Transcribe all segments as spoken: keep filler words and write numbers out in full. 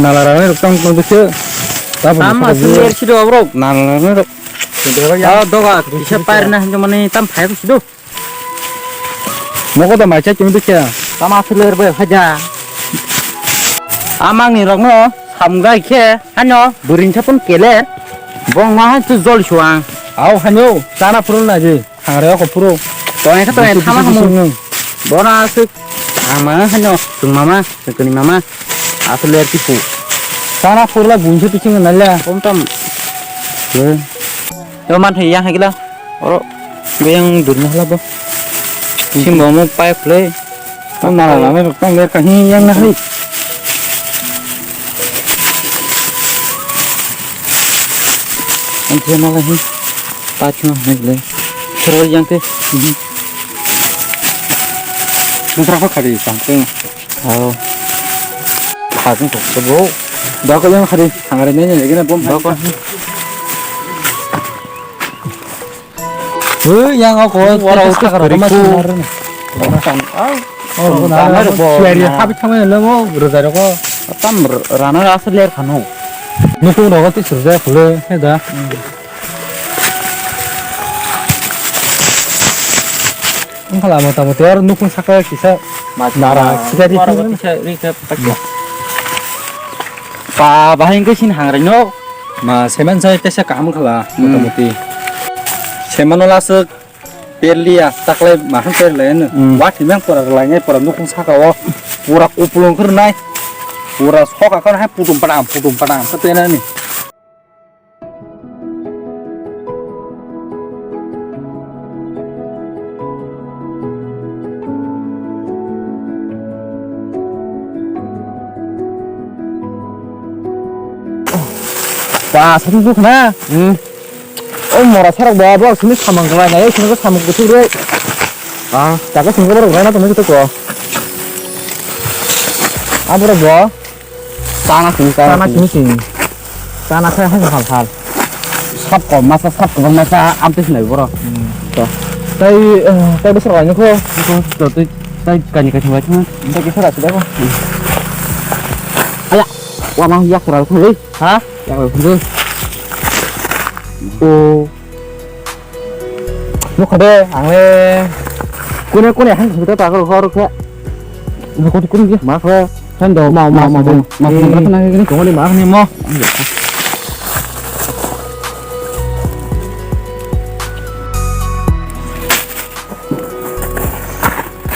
Nala rani rok tang tang bisi. Tamo saka asli bisi. Ler sido abrok. Nala rani rok. Ah, doga, kisa pair na hinjo mani tam phai ko sido. Moko da mai chai chumi dikhe. Tamo asli ler bai haja. Amang ni rok no samgai khe hano buring sapun keler. Bong ma han tu jol suang. Au hanyo, chana phuru na je. Thangre ko phuru. Toy kha toy thama hamu. Bona aswk. Ama hano, sung mama, sung kani mama. Aswk ler tipu. Sana phuru la gunse piching na la. Kom tam. Yo man thai yang hagila. Oro. Beng dur na la bo. Sim bo mo pipe le. Tang na la me tang ler ka hi yang na hi. Ang thia na la hi. Ta chu na le. Sero yang te. Nang tra kha di sang te. Oh. Kha jing ko bo. Da ko yang kha di. Ang re ne ne ne bom. Da ko. Ui, yang aku ora utus kari ku. Oh, na, na, bo. Siari habis sama lo mo, roja roko. Tam rana rasa ler khano. Nukung roko ti surja phule, he da. Ang khala mota moti ar nukung saka kisa nara, kisa di. Kisa ri kisa pakya. Pa, bahai engke sin hangrai no. Ma, semen sai tesa kaham khala, hmm, mota moti. Semen ola se perlia, taklai mahang perlia no. Hmm. Wati mang pura lai ngai pura nukung saka o. Pura kupulung kernai. Pura soka kan hai putum padam, putum padam. Kata ni. Ba, sati duk na. Hmm. O mora sarok ba, bo sini samang kala na, sini ko samang kutu re. Ah, jaga sini ko borok rana to nito ko. Aboro bo. Chana sini, chana sini. Chana khai hai hal hal. Sap ko masa, sap ko masa, amte sinai boro. Hmm. To. Tai, eh, tai besar wani ko. Ko to tai, tai kani kani wai thang. Tai ke sara sida ko. Aya, wa mang yak sara ko. Ha? Yak ko. O. Nukha de, ang le kune kune han sita ta ko hor khe. Nukha de kune ma khe han do ma ma ma ma ma khe ni kongni ma khe ni mo.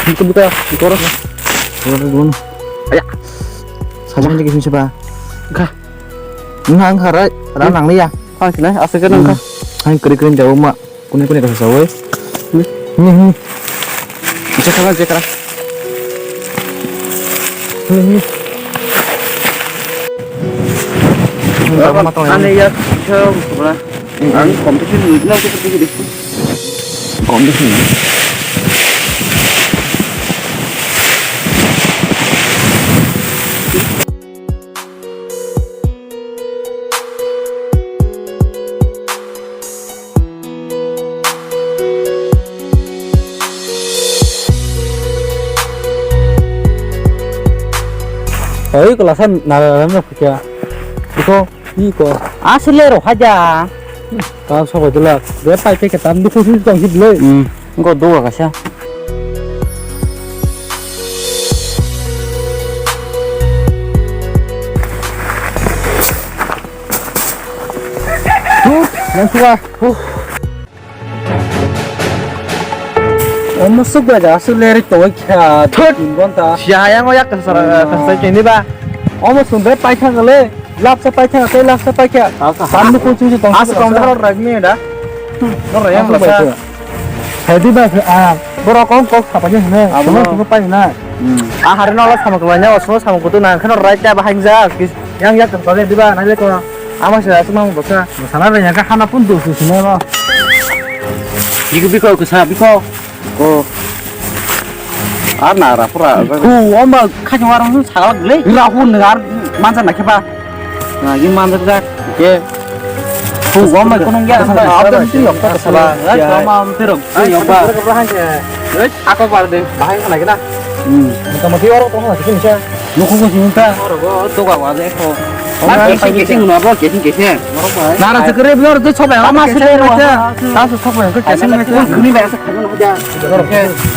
Itu buka, itu orang. Orang dulu. Aya. Sama aja gitu siapa? Kah. Nang kharai, ra nang liya. Phang sinai, aswk khe nang kha. Hai kri kri jago ma. Kuni kuni kasa sawi. Ni ni. Bisa kala je kara. Ni ni. Ani ya, bisa bra. Ang competition ni na ko ko di. Competition. Oi, kelasan nara nara kya? Iko, iko. Asli roh aja. Kau sobo dulu. Dia pai ke ketan dukung sini tong hidle. Hmm. Engko doga kaisa. Huh, yang tua. Huh. Omo suk bai da, suk leri tongoi kha. Thut. Tin gonta. Siya yang oyak kasar, kasar kini ba. Omo sung bai pai thang le. Lapsa paikha, tei lapsa paikha. Lapsa. Tam nukung chungsi tong. Asa kom daro ragni da. Nor yang lapsa. Hedi ba, ah, borok kom kok sapani hne. Abo. Sono sono pai na. Hmm. Ah, hari nola sama kwlanya, osmo sama kutu nang khano rai ta bahang ja. Yang yak tong diba, nai le ko. Ama se asma boksa. Sana re yang ka hana pun tu sini ba. Biko biko ko sa biko. Ko. Ar na ra pura. Hu, omba khaji warang su sagala gule. Ra hu ngar mansa na kheba. Na gi mansa ja. Ke. Hu, omba kono ya. Abdul tu yok ta sala. Ya, kama am tirok. Yok ba. Ako bar de. Bahai na gina. Hmm. Kamu tiwar ko na sini sa. Nokho ko sini ta. Oro go to ga wa de ko. Mar kesing kesing no bo kesing kesing. Nara se kre blor de sobe ama se de ta. Ta se sobe ko kesing me ta. Kuni ba se khana haja.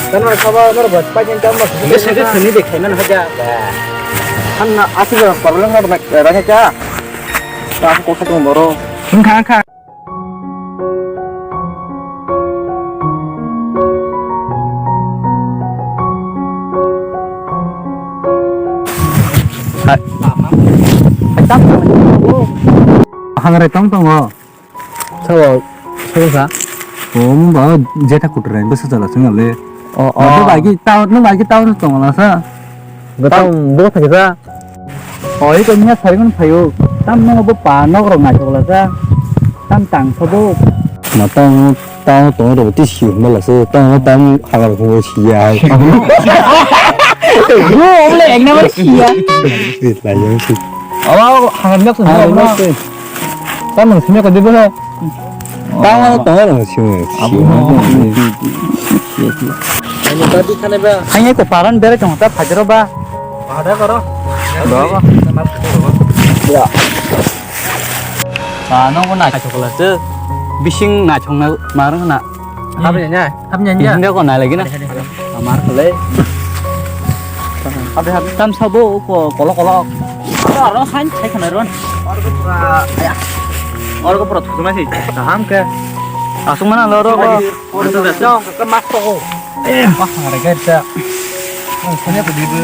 Tan ma soba nor ba pa jin tan ma. Bese de khani de khana haja. Hanna asu ga problem na ba ra ta. Ta ko khatung boro. Khang khang. Hangrai tong tongo. Sao, sao sa? O, mungba jetha kutra, bwsa jala sing le. O, o. Mata bagi tao, no bagi tao no tong la sa. Gotong, bo thagi sa. O, iko niya sari kon phayo. Tam no bo pa nok rok naithok la sa. Tam tang sa bo. Mata no tao tong rok ti si hwnba la se. Tao no tam hagar ko si ya. Bo le ek number si ya. Lai yang si. Awa, hagar nok sa. Hagar nok sa. Tam nang sini ko dibo. Tamo tong rong sio. Abo. Ani tadi khane ba. Hanya ko paran bere tong ta phajero ba. Pada karo. Ba ba. Ya. Ba no ko na chokla se. Bising na chong na marang na. Hab nya nya. Hab nya nya. Bising ko na lagi na. Amar kole. Hab hab tam sabo ko kolo kolo. Aro han chai khana ron. Oro ko pura, aya. Oro ko pura thukma si. Kaham ke. Asung mana lo ro ko. Oro to da. Jong ke mas to ko. Eh, mas ngare ke ta. Ang sanya ko dibu.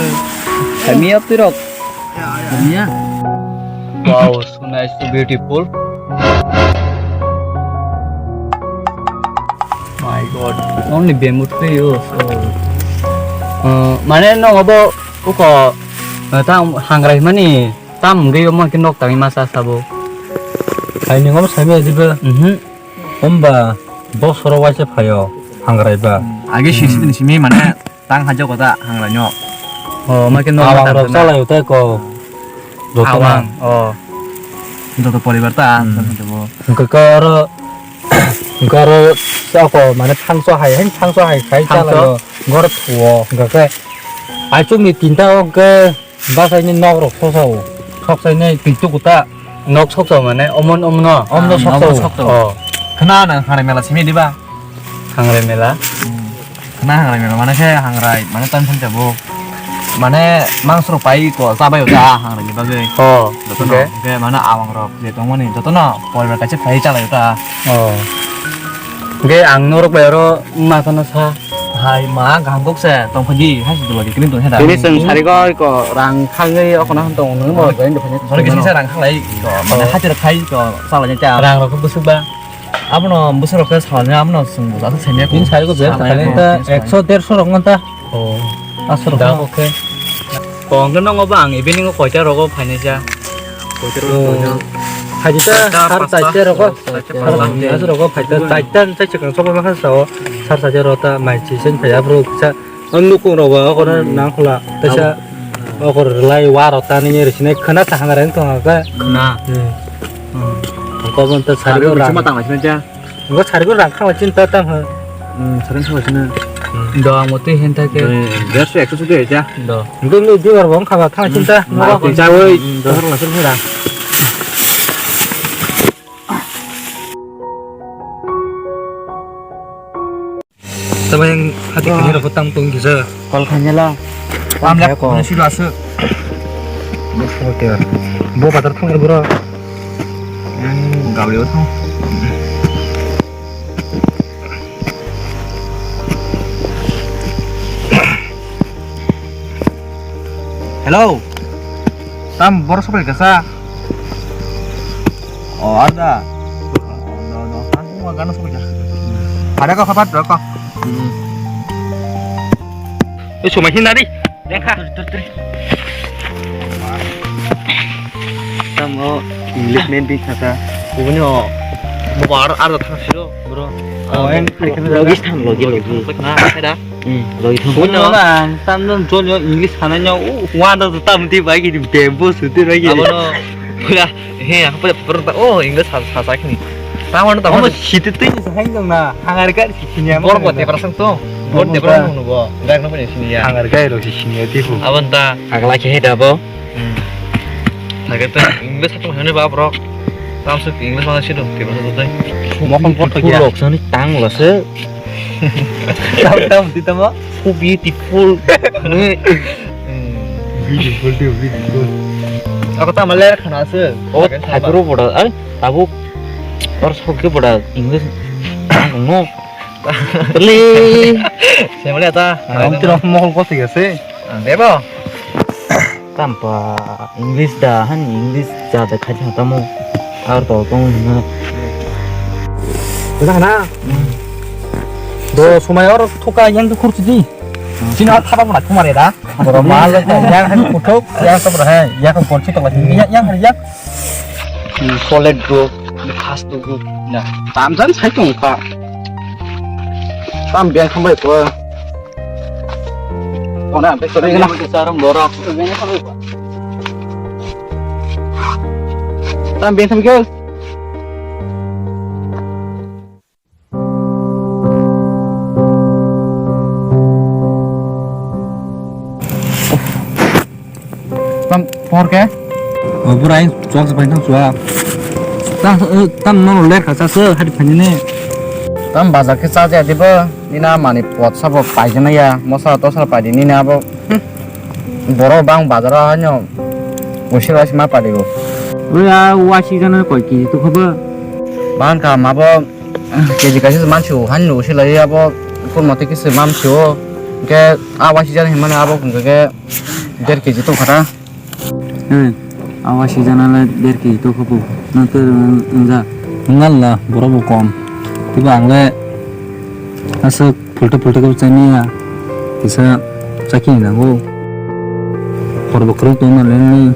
Kami up tirok. Kami ya. Wow, so nice, so beautiful. My God, only bamboo tree, oh, so. Uh, mane no abo uko, uh, tang hangrai mani. Tam wngwi omo khe nok tangwi masa sabo. Hai nung omo saimaya diba? Mhm. Homba bosoro waisa phaio hangrai ba. Age sisi din simi mane tang hajo kota hangrai no. Oh, ma khe nok awang rok tangkha na. Chalai utai ko. Joto na. Awang, oh. Joto poribar ta, hmm. Joto bo. Hwnkhe ko oro, hwnkhe oro sako mane thangso hai, hai thangso hai khai thangso. Chalai o. Gor thuo, hwnkhe khe. Aichuk ni tinta o hwnkhe. Basaini nok rok soksao, soksaini twi tuku ta. Nok soksao mane omon omno. Omno soksao. Omno soksao. Oh. Khna nang hangrai mela simi diba? Hangrai mela? Hmm. Khna hangrai mela mane khe hangrai mane tam thang jabo. Mane mangso rok pai ko chabai ta hangrai ni bagwi. Oh. Jotono. Okay. Hwnkhe mane awang rok je tongmani jotono poribar kaisa phai chalai ta. Oh. Hwnkhe ang norok bai oro ma phano sa. Hai ma, kaham kok se, tong phaidi, hai se dulai kini tong he da. Bini chwng sari goi ko, rang khangwi, o kono han tong, nung bo, join do phani. Sori kisi sa rang khalai ko, mane hati rok khai ko, salai cha. Rang rok bwswk ba? Abono bwswk rok khe salai, abono chwng bo aswk semi ko. Bini sari ko ber salai khalai ko, ta, bini sari. Ekso derso rok ngon ta. Oh. Aswk rok da, no. Okay. Kong khe nongo ba ang evening o koita rogo phainai cha. Koita rogo phainai. Phaidi ta, sar chaita rogo. Sar chaita rogo phaita, chaita, chaita chwng chokma kha sao. Sar chaita rogo ta mai chi sen phai abro kisa. Nukung rogo okoro nang khula. Taisa okor lai waro ta ni ri sinai khna ta hangare tong ka. Khna. Hmm. Hmm. Ko bon ta sari ko rang. Chuma tang lai sinai cha. Ngo sari ko rang khang lai chin ta tang ha. Hmm, sari khang lai sinai. Do ang motwi hen ta ke. Just ekso sudi cha. Do. Dulu di war bong khaba khang chin ta. Hmm. Ngo ko cha woi. Hmm, do. Sari lai sinai ra. Tamo yang hati kanya rokot tam tung kisa. Kol khanya la. Tam yak ko. Silo asu. Bo batar thang bro. Yang gabri thang. Hello. Tam bor sopai kasa. O ada. No no. Ang mo gana sopai kasa. Ada ko kapat ko. Eh, somai sini tadi. Lekha. Tamo English man bing kata. Ubuni o. Mo bar ar thang siro, bro. Oh, en. Logi tham, logi, logi. Na, ada. Hmm, loi thang. Buino na, tam dun jon yo English sana nyo, u, wanda tu tam ti bai ki bamboo suti bai ki. Abono, pura, he, apa pura ta, oh, English sa, sa, sa kini. Tam wan tam. Omo siti tu ni sa hai dong na, hangar ka siti ni amo. Bor bor te perasaan tu. Bor de bro no bo. Gak no bani sini ya. Hangar gai ro sini ya tipu. Abon ta. Agla ke heda bo. Hmm. Thage to English to hone ba bro. Tam su English ma sido. Tiba to tai. Mokon pot ya. Lok sani tang lo se. Tam tam ti tamo. So beautiful. Hmm. Beautiful, beautiful. Ako ta maler khana se. Oh, thagro boda. Ai, tabuk. Or sok ke boda English. No. Tele. Semole ata. Ang tiro mohol ko tiga se. Ang debo. Tampa English da han English ja da khai tamo. Ar to tong na. Wala na. Do sumai or thuka yang tu kursi di. Sini ar thaba mana kumare da. Boro mal yang han kuthuk yang to bro hai. Yang kursi to yang yang yang. Solid bro, the fast bro. Na, tam jan sai tong kha. Tam biang khambai ko. Ona, be sore na. Saram borok. Tam biang khambai ko. Tam por ke? O bwrai chwak se paithang chwak. Tam, eh, tam nono ler kha sa se hari phani ne. Tam bazar ke cha ja dibo. Nina mani pot sabo paijana ya. Mosa tosa paidi nina abo. Hmm. Boro bang bazar o hanyo. Usir wasi ma padi bo. Oi a wasi jana koi kiji tu khobo. Bang ka ma bo. Keji kaisa se mansi o, hani no se lai abo, kurma tei kisa mansi o, hingke a waisijak hinmani abo hingke der keji tong kha ta. Hmm, a waisijak nang le der keji tong kha bo, nang tei wngja. Wngya la, borok bo kom. Tei bo ang le aswk photo photo khe chani ya, kisa chakini nango. Hor bo kwrwng tong mani le nini.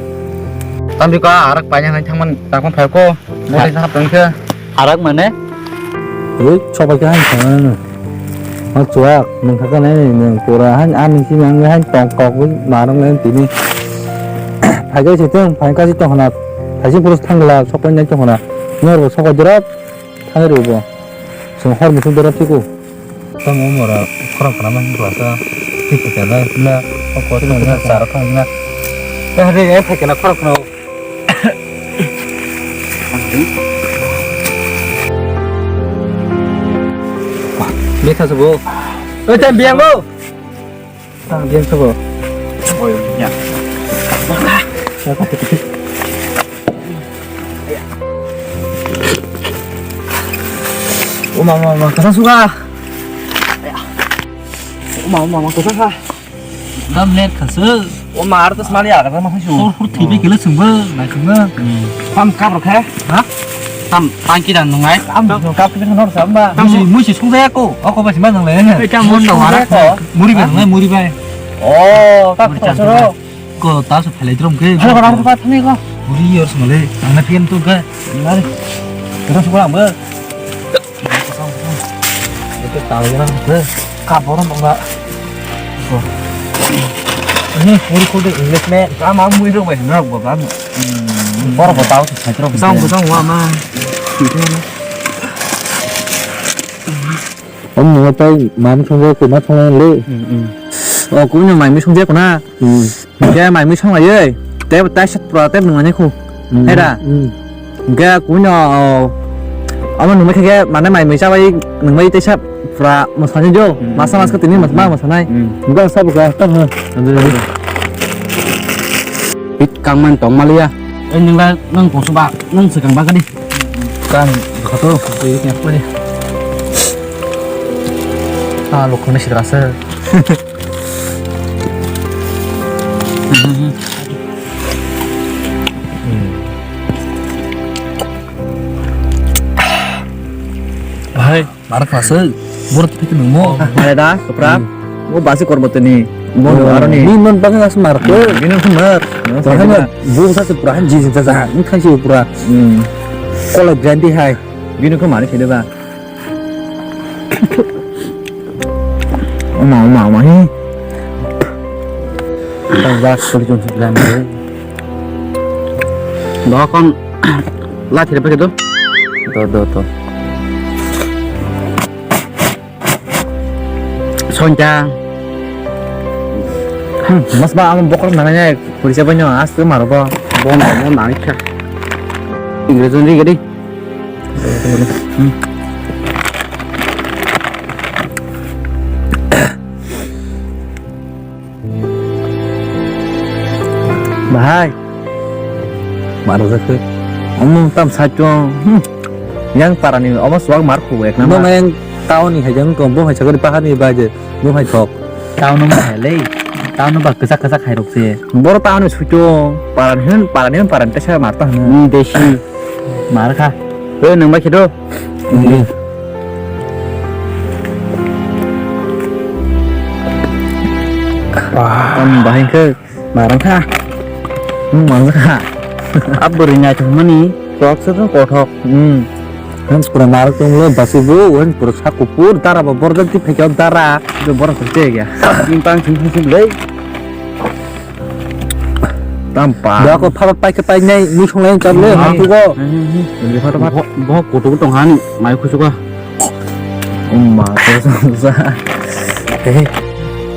Tambi ka arak paina hai thangmani takma phai ko. Botwi sa haptang khe. Arak mane? Oi, sobai khe hain thangmani. Ma chuak, nwng kha khe nai nwng pura hain ani si nang hain tong kok bai marang le tini. Phai khe si tong, phai khe si tong hana. Phai si pura thang la, sobai nai tong hana. Nor bo sobai drop, thang ri bo. Song hor musu drop si ko. Tamo mora khorang khna ma hingkla sa. Thik thik na na o ko tamo na sar khang na. Eh re eh thik na khorang khna. Betha sabo. Oi tam biang bo. Tam biang sabo. Oi ya. Uma, uma, uma, kasa suka. Uma, uma, uma, kasa sa. Dam net kasa. Uma, ar tas mali aga ma khasu. Hor hor thibi kele sungba, na sungba. Tam kap rokha. Ha? Tam tangki dan nungai. Tam kap kele nor samba. Tam musi musi sungja ko. Ako ba sima nang le. Tam mon da wara. Muri ba nungai, muri ba. Oh, tak tak. Ko ta su phalai drom ke. Halo, halo, halo, thani ko. Uri yor sumale. Ang na pian tu ga. Mari. Terus ko ang ba. Itu tahu ya ke. Ka borom ba. Ini uri ko de English me. Ka ma mui ro ba na ko ba. Bor ko tahu su thai drom. Song ko song wa ma. Om nungo tai mam songja ko ma songlai le. O kuino mai mi songja ko na. Hingke mai mui songlaiwi tei tei sat pura tei nungmani khu. Heda. Hingke kuino omo nungmai khe mane mai mui chabai nungmai tei sat pura mwsani jo. Masa mas khe tini mas ma mwsanai. Hingke ang sabo kha tamo. Bit kangman tong maliya. Oi nungla nung kusuba nung swkang ba kadi. Kang khato bui khe pore. Ah, lokhone sidrasa. Bahai, marak masuk. Burut itu nungmo. Ada dah, keprak. Mo basi korbo tini. Mo aro ni. Ni non bangga asmar ko. Ni non semar. Bahai ma, bu sa se pura ji ji ta. Ni khan si pura. Kolai brandi hai. Bini khe mani khe ba. Oma, oma, oma, hi. Tang jak soli jong sik lam de. Do kon la thire pe do. Do, do, do. Sonja. Hmm, mas ba amo bokol nang ya, purisa banyo, aste maro bo. Bom, bom, nang kha. Ingrejon ri gadi. Hmm. Bahai. Maro jakhe. Omo tam saichung. Hmm. Yang parani omo suak mar khu ek number. Bo yang town ni hai jang ko bo hai sakari pahar ni baje bo hai thok. Town no hai le. Town no ba kisa kisa khai rok se. Boro town ni suichung. Paran hin paran hin paran tesa mar ta hin. Hmm, desi. Mar kha. He nang ba khido. Hmm. Wah. Tam bahai khe. Marang kha. Hmm, marang kha. Abwrwi naithok mani, kok se kothok. Hmm. Hen pura narok tong le basi bo, hen pura sa kupur dara bo borjak ti phekya dara. Bo borok se ya. Ning tang sing sing sing le. Tampa. Da ko pha pai ke pai nai, ni song lai cham le, ha tu go. Ini pha pha. Bo kothok tong hani, mai khusuka. Umma, kosa kosa. Hehe.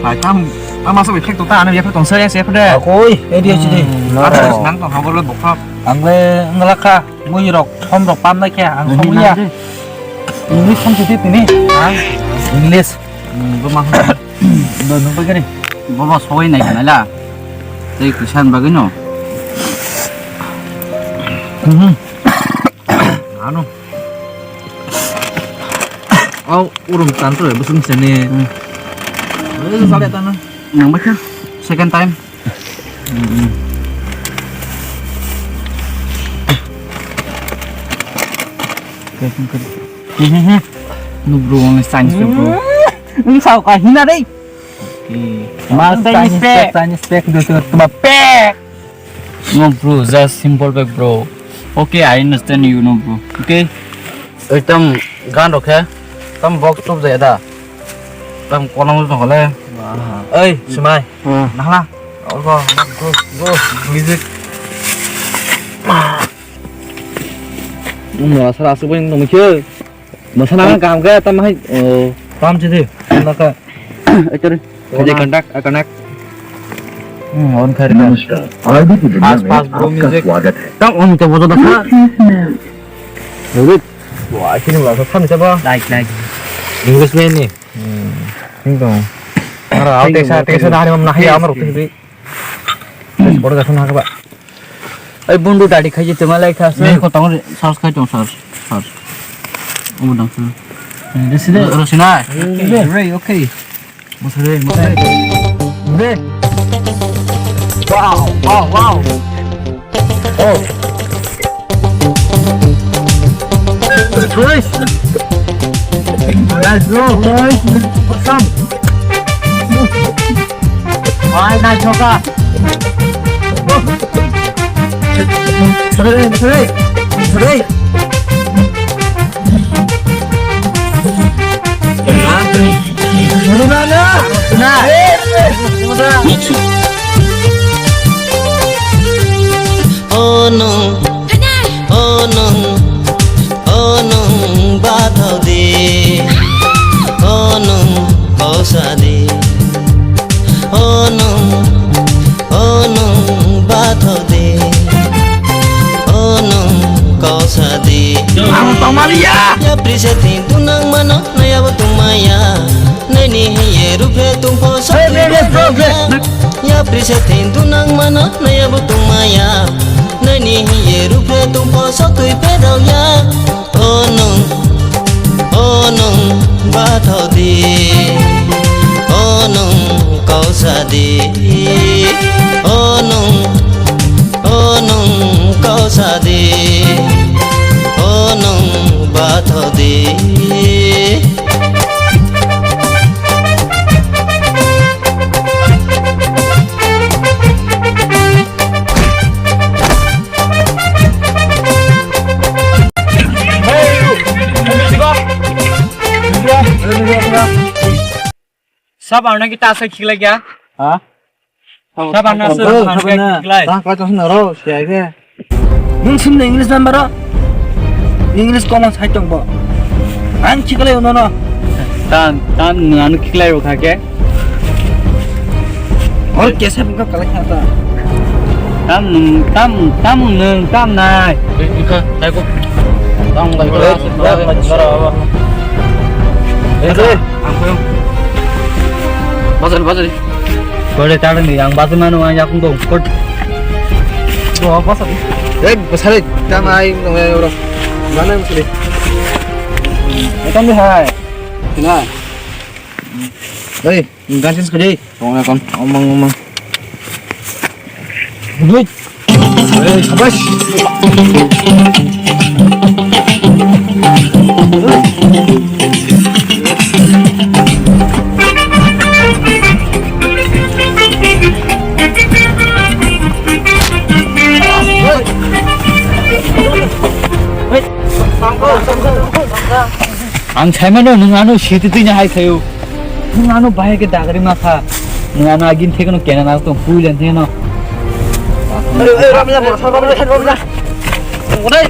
Hai, tam, tam masa bai phek to ta, ano ya phek tong sa ya se phade. Akoi, A D H D. Hmm, aro nang tong hagor le bokha. Ang le nglakha, mui rok, hom rok pam nai khe, ang song ya. English song sidi tini. Ha? English. Hmm, bo ma. Do nung bagari. Bo ba soi nai kana la. Tei kisan bagino. Mhm. Ano. Au, urum tanto ya, busung sini. Hmm. Ini sale tanah. Yang baca second time. Hmm. Oke, oke. Hmm, hmm, hmm. No, bro, only science, bro. Hmm. Ini sao kahina deh. Okay. Mas Chinese pack, Chinese pack, do tu tu pack. No, bro, just simple pack, bro. Okay, I understand you, no, bro. Okay. Ekdom gan rokhe, tam box tup jaya da. Tam kolam jong hole. Wah. Ei, Simai. Hmm. Nahla. Orgo, go, go, music. Mo asar asu bo nung mikhe. Masana kaham khe tam hai, oh, tam chidi. Naka. Ekari. Kaje contact, a connect. Hmm, on kari. नमस्कार, आईबी की दुनिया पास, में पास, bro, आपका music. स्वागत है। Tam on te bojo dakha. Wah, sini lah, tam chaba. Like, like. English man ni. Hmm, sing dong. Ara, tengsa, tengsa dah ni mam nahi amar uti. Bodo dakha na ba. Ai bundu dadi khai jete malai kha. Ni ko tong search khai tong search. Search. Omo dang sir. Rosina. Rosina. Re, okay. Masare, masare. Re. Wow, wow, wow. Oh. Nice. Nice, bro. Nice. Awesome. Why not, Choka? Sorry, sorry, sorry. Nah. Oh no. Oh nwng, oh nwng bathok di, oh nwng kosa di, oh nwng, oh nwng bathok di, oh nwng kosa di. Ang tongmaliya. Yapri se thing tunang mano, naya bo tongmaya. Nini hiye ruphe tungpho sotwi pedauya. Yapri se thing tunang mano, naya bo tongmaya. Nini hiye ruphe tungpho sotwi pedauya. Oh nwng, oh nwng bathok di, oh nwng kosa di, oh nwng, oh nwng kosa di, oh nwng bathok di. Sab arna ki tasa khilai kya? Ha? Sab arna se arna khilai. Tang koi tong sina ro, siya ke. Nung sim na English number ro? English common sai tong bo. Ang khilai uno no. Tam, tam nwng ano khiklai rw kha khe. Or kesa buka kalai kha ta. Tam nwng, tam, tam nwng, tam nai. Eh, ikha, tai ko. Tam ngai ko. Eh, eh, eh, eh, eh. Bazar, bazar. Kore ta nwng yang bazar mano ang yakung dong. Kot. Do, bazar. Eh, bazar, tam ai, nong ai, oro. Mana, bazar. Etan di hai. Sina. Hei, ganchen sekali. Tong na kon. Omong, omong. Duit. Hei, sabas. Ang saimano nwng ano siti twi na hai khayo. Nwng ano bahai khe dagri ma kha. Nwng ano agin thekno kena na tong puilen thekno. Ei, ei, Ramla, Ramla, Ramla. Orai.